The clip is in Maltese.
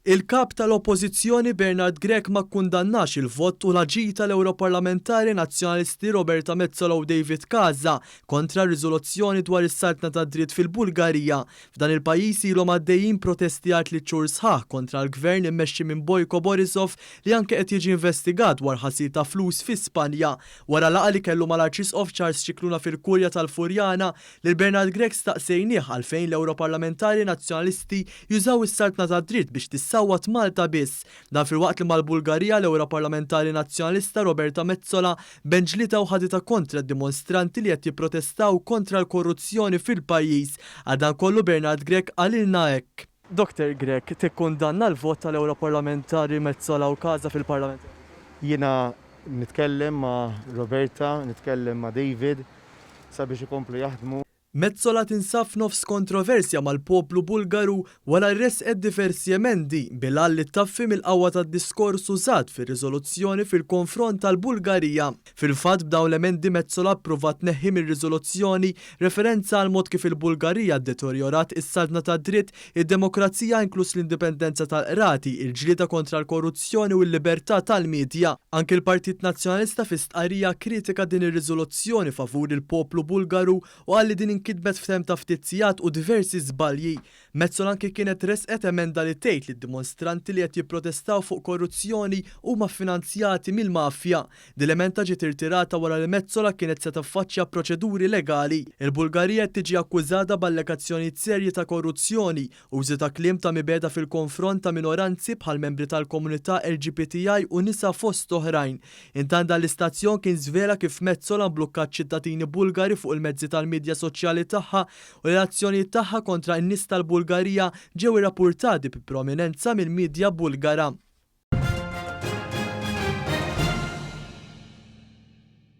Il-Kap tal-Oppożizzjoni Bernard Grech ma kkundannax il-vot u l-aġir tal-Ewroparlamentari Nazzjonalisti Roberta Metsola u David Casa kontra r-riżoluzzjoni dwar is-saltna tad-dritt fil-Bulgarija. F'dan il-pajjiż ilhom għaddejjin protesti għal tliet xhur sħaħ kontra l-Gvern immexxi minn Boyko Borisov li anke qed jiġi investigat dwar ħasil ta' flus fi Spanja. Wara laqgħa li kellu mal-Arċisqof Charles Scicluna fil-Kurja tal-Furjana, Lil Bernard Grech staqsejnieh għalfejn l-Ewroparlamentari Nazzjonalisti jużaw is-saltna tad-dritt biex tissawwat Malta biss. Dan filwaqt li mal-Bulgarija l-Ewroparlamentari Nazzjonalista Roberta Metsola benġlitha u ħaditha kontra d-dimonstranti li qed jipprotestaw kontra l-korruzzjoni fil-pajjiż. Għal dan kollu Bernard Grech qalilna hekk. Doctor Grech, tikkundanna l-vot tal-Ewroparlamentari Metsola u Casa fil-Parlament Ewropew? Jiena nitkellem ma' Roberta, nitkellem ma' David, sabiex ikomplu jaħdmu. Metsola tinsab f'nofs kontroversja mal-poplu Bulgaru wara li ressqet diversi emendi bil-għan li ttaffi mill-qawwa tad-diskors użat fir-riżoluzzjoni fil-konfront tal-Bulgarija. Fil-fatt b'dawn l-emendi Metsola ppruvat tneħħi mir-riżoluzzjoni referenza għall-mod kif il-Bulgarija ddeterjorat is-saltna tad-dritt, id-demokrazija inkluż l-indipendenza tal-qrati, il-ġlieda kontra l-korruzzjoni u l-libertà tal-midja. Anki l-Partit Nazzjonalista fi stqarrija kkritika din ir-riżoluzzjoni favur il-poplu Bulgaru u qal li din inkitbet f'temp ta' ftit sigħat u diversi żbalji. Metsola anki kienet ressqet emenda li tgħid li d-dimostranti li qed jipprotestaw fuq korruzzjoni huma ffinanzjati mill-mafja. Din l-emenda ġiet irtirata wara li Metsola kienet se taffaċċja proċeduri legali. Il-Bulgarija qed tiġi akkużata b'allegazzjonijiet serji ta' korruzzjoni, użu ta' kliem ta' mibegħda fil-konfront ta' minoranzi bħal membri tal-komunità LGBTI u nisa fost oħrajn. Intant dan l-istazzjon kien żvela kif Metsola mblukkat ċittadini Bulgari fuq il-mezzi tal-midja soċjali tagħha u li l-azzjonijiet tagħha kontra n-nies tal-Bulgarija ġew irrappurtati bi prominenza mill-midja Bulgara.